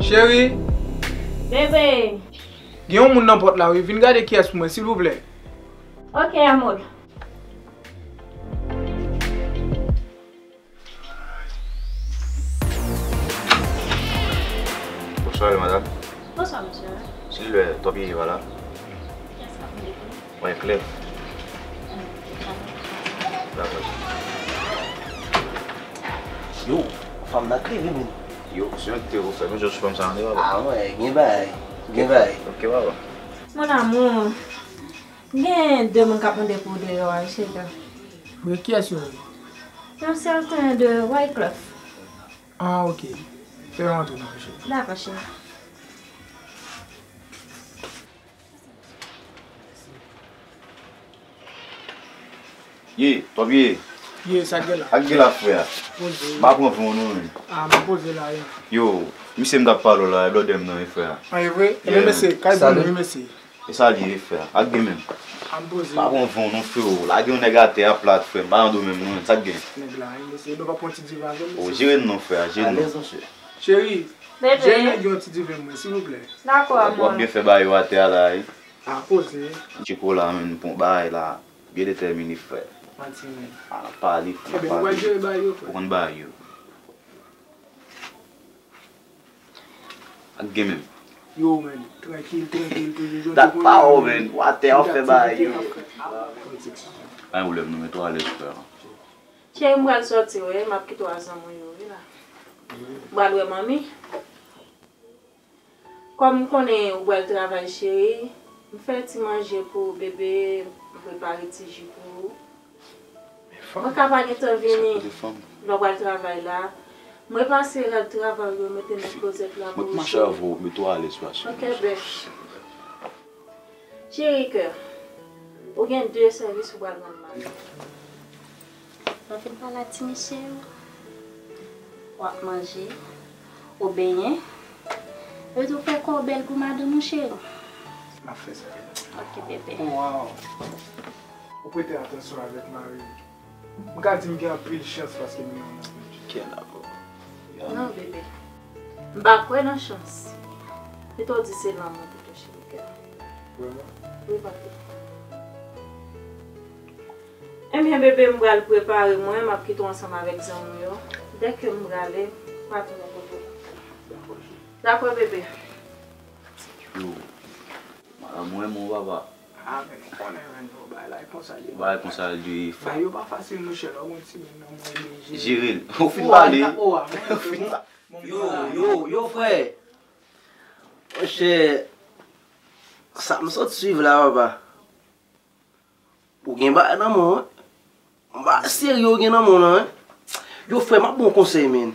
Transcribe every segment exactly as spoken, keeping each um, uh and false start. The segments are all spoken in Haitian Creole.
Cheri! Bebe! Gen yon moun nan pòt la, wi. Vin gade kiyès pou mwen, silvouplè. Ok, amor. Bonswa, wi, madanm. Bonswa, mesye. Silvouplè, Tòpye pa la? Yes, ap vin. Mwen klè. Dakò. Yo, fanm nan klere, men. Yo, se yon te ou fè. Men jòj fanm sa ane, papa. Ah, mwen, gen bagay. Gen bagay. Ok, papa. Mon amour, gen de moun k ap mande pou ou deyò a, cheri. Wi, kiyès yo ye? Yon sèten de Wyclef. Ah, ok. Fè yo antre non, cheri. Dakò, cheri. Ye, Tòpye. Ye, sa k gen la? Sa k gen la, frè? Poze. M pa pran van w non, men. Ah, m poze la, ye. Yo, misye m t ap pale w la, e blòdè m nan, wi, frè. Ah, e vre? Ebyen, mesye, kay pou nou, wi, mesye. E sa li ye, frè. Sa k gen menm? Ah, m poze. Pa pran van w non, freo. Lage yon nèg atè a plat, frè. M pa nan do menm non, sa k gen? Nèg la, wi, mesye, nou pa pran ti divan avè l, mesye. O, jere n non, frè, jere n non. Alèz, mesye. Cheri, jere nèg yo yon ti diven mwen, silvouplè. Dakò, amor. W ap byen fè bagay yo atè a la, wi. Ah, poze. Tcheko la, men, pon bagay la. Byen detèmine, frè. Manti, men. Ah, n ap pale, frè, n ap pale. Ebyen, nou pral jere bagay yo, frè. Ou konn bagay yo. Ak gen menm. Yo, men, trankil, trankil, toujou jodi. Dat pa w, men. W atè a, w fè bagay yo. Pa gen pwoblèm, nou mete w alèz, frè. Cheri, m pral sòti, wi, m ap kite w ak zanmi w yo, wi, la. M pral wè manmi. Kòm m konnen ou pral travay, cheri, m fè ti manje pou ou, bebe, m prepare ti ji pou ou. Mwen ka pa gentan vini lè w pral travay la. M repase rad travay ou yo, mete nan klozèt la pou ou, cheri. Mwen k mache avè w, mete w alèz, pa cheri. Ok, bèf. Cheri kè, ou gen de sèvis ou pral rann mari w. Lè w fin pale ak ti mesye yo, w ap manje, ou benyen, epi tou fè kò w bèl pou madanm ou, cheri. M ap fè sa. Ok, bebe. Waw! Ou prete atansyon avèk mari m. M ka di m gen anpil chans paske m gen yon manmay. Kèl amou. Non, bebe. M pa kwè nan chans. Pito w di se lanmou pito, cheri kè. Vrèman? Wi, papi. Ebyen, bebe, m pral prepare mwen, m ap kite w ansanm avèk zanmi w yo. Dèke m prale, m pral tounen kote w. Dakò, cheri. Dakò, bebe. Yo, madanm mwen, mon papa. Ah, men nou konnen, men, yo, bagay la, e konsa l ye. Bagay konsa l ye, frè. Bagay yo pa fasil, monchè, lè w gon timoun nan, mwen oblije. Jere l. Ou fin pale. Ou a, ou a, mwen, mwen, mwen, yo, yo, yo, frè. Monchè, sa m sot swiv la, papa. Ou gen bagay nan men w, wi. Yon bagay serye ou gen nan men w lan, wi. Yo, frè, m ap ba w konsèy, men.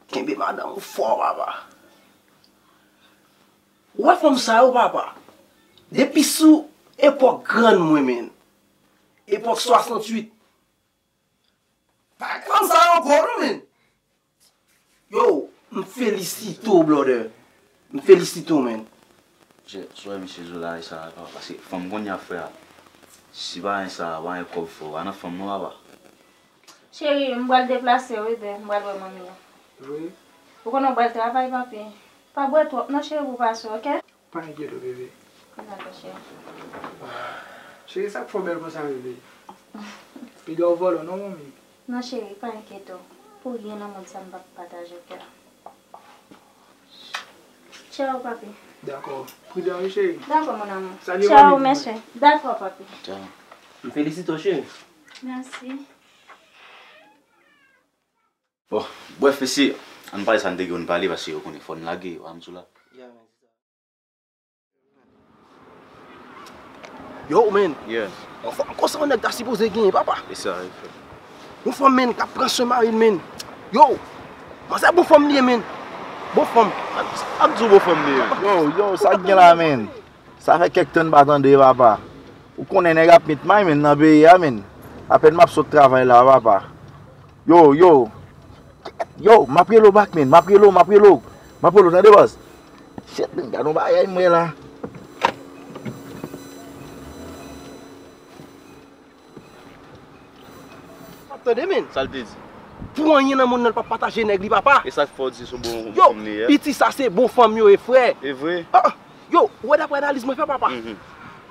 Kenbe madanm ou fò, papa. Ou wè fanm sa yo, papa. Depi sou epòk grann mwen, men. Epòk swasanntuit. Pa gen fanm sa yo ankò non, men. Yo, m felisite w, brother. M felisite w, man. Chè, sou wè misye Zola e sa, papa, paske fanm kounye a, frè, si pa gen sa, pa gen kòb, frè, pa nan fanm non, papa. Cheri, m pral deplase, wi, bè, m pral wè manmi an. Vre? Ou konnen w pral travay, papi. Pa bwè twòp non, cheri, pou pase, ok? Pa enkyete w, bebe. Dakò, cheri. Cheri, sa k fè w bèl konsa, bebe? Piga w vòlò non, manmi. Non, cheri, pa enkyete w. Pou ryen nan mond sa, m p ap pataje w kè. Tchao, papi. Dakò. Pridan, wi, cheri. Dakò, mon amour. Salye manmi pou mwen. Tchao, mesye. Dakò, papi. Tchao. M felisite w, cheri. Mèsi. Bon, brèf, mesye, ann pale sa n te gen pou n pale, paske ou konnen fò n lage, w a m sou la. Yeah, man. Yo, man. Yeah. Yon fanm konsa yon nèg ta sipoze genyen, papa. E sa, e sa. Yon fanm, man, k ap pran swen mari l, man. Yo, manzè bon fanm li ye, man. Bon fanm. Ap, ap di w bon fanm li ye. Yo, yo, sa k gen la, man? Sa fè kèk tan n pa tande, papa. Ou konnen nèg ap met may, man, nan peyi a, man. Apèn m ap sot travay la, papa. Yo, yo. Yo, m ap rele w back, man. M ap rele w, m ap rele w. M ap rele w, tande, bòs. Shit, man, gad yon bagay m wè la. M ap tande, man. Sa l te di? Pou anyen nan mond nan, l p ap pataje nèg li, papa. E sa k fè w di se yon bon fanm li ye? Yo, piti sa se bon fanm yo ye, frè. E vre? Ah, yo, ou wè daprè analiz mwen fè, papa? Mhm.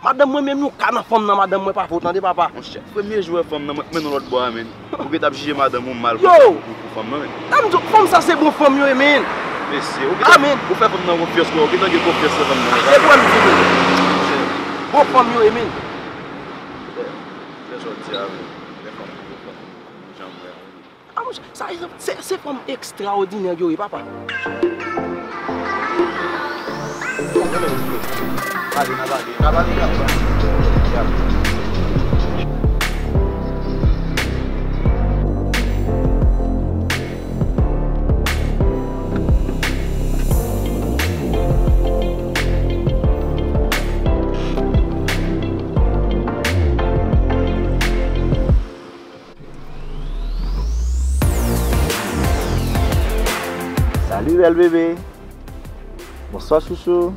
Madanm mwen menm, yon ka nan fanm nan, madanm mwen pa vo, tande, papa. Monchè, premye jou w wè fanm nan, mwen k mennen w lòt bò a, menn. Ou gentan ap jije madanm ou mal pou, pou, pou fanm nan, menn. Tann m di w, fanm sa se bon fanm yo ye, menn. Mesye, ou gentan, ou fè fanm nan konfyans, ou gentan gen konfyans nan fanm nan. Se pou m di w, bon fanm yo ye, menn. Lè sòti a, menn. Lè fanm nan bon fanm, jan m wè a, menn. Ah, monchè, sa, se, se fanm ekstraòdinè yo ye, papa. Pale, n a pale, n a pale, n a pale. Salut bèl bebe. Bonswa chouchou.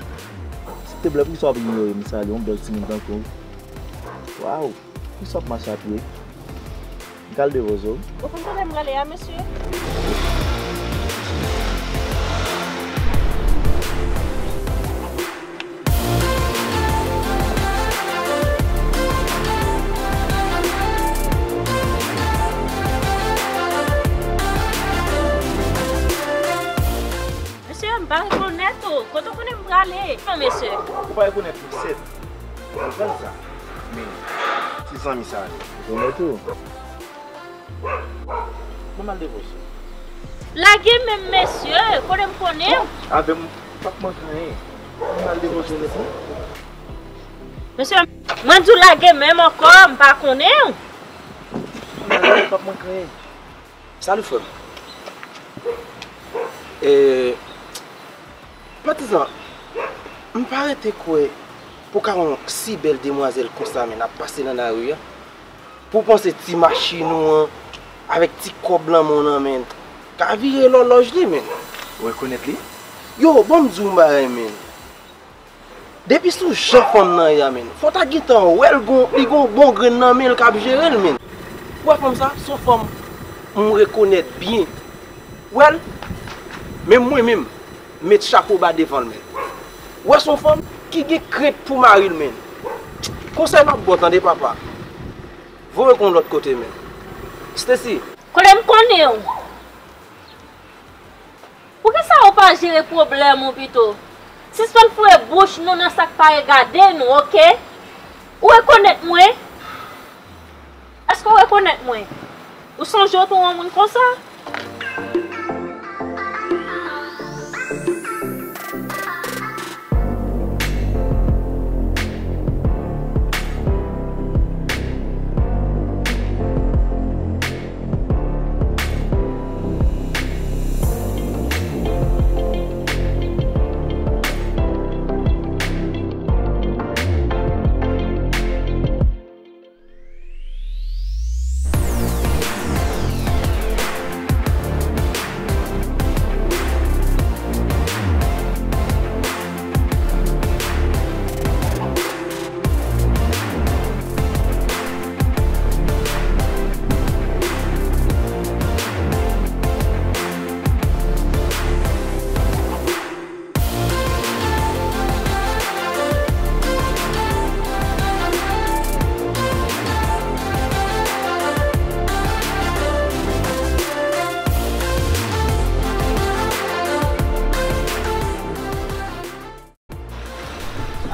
Silteplè, poukisa w ap inyore m sa, yon bèl timoun tankou w? Waw, poukisa w ap mache a pye? M ka al depoze w? Ou konn kote m prale a, mesye? Mesye, m pa rekonèt ou. Kote w konnen m prale? Non, mesye. Ou pa rekonèt m, sèt. Konprann sa. Men, ti zanmi sa a, rekonèt ou? Mwen m al depoze w. Lage men m, mesye, konnen m konnen w. Avè m, p ap manke anyen. Mwen m al depoze w nèt, wi. Mesye, mwen di w lage men m ankò, m pa konnen w. Mwen m al, p ap manke anyen. Salut, frè m. E, patizan, m pa rete kwè pou ka yon si bèl demwazèl konsa, men, ap pase nan lari a. Pou w panse ti machin ou an, avèk ti kòb lan men w nan men l, ka vire lòlòj li, menn. Ou rekonèt li? Yo, ban m di w yon bagay, menn. Depi sou jan fanm nan ye a, menn, fò w ta gentan wè l gon, li gon bon grenn nan men l k ap jere l, menn. Ou wè fanm sa, s on fanm m rekonèt byen. Ou wè l? Men mwen menm, m met chapo ba devan l, menn. Ou wè s on fanm ki gen krent pou mari l, menn. Konsèy m ap ba w, tande, papa. Voye w yon lòt kote, menn. Stacy. Kote m konnen w? Poukisa ou pa jere pwoblèm ou pito? Sispann foure bouch nou nan sa k pa regade nou, oke? Ou rekonèt mwen? Èske w rekonèt mwen? Ou sonje w te yon moun konsa?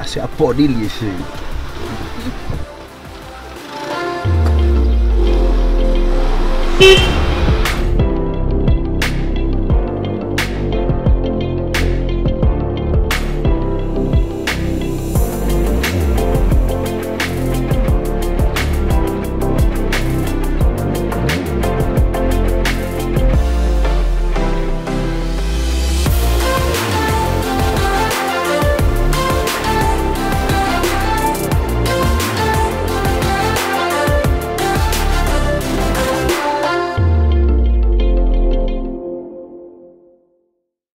Ase a pòde l ye, cheri.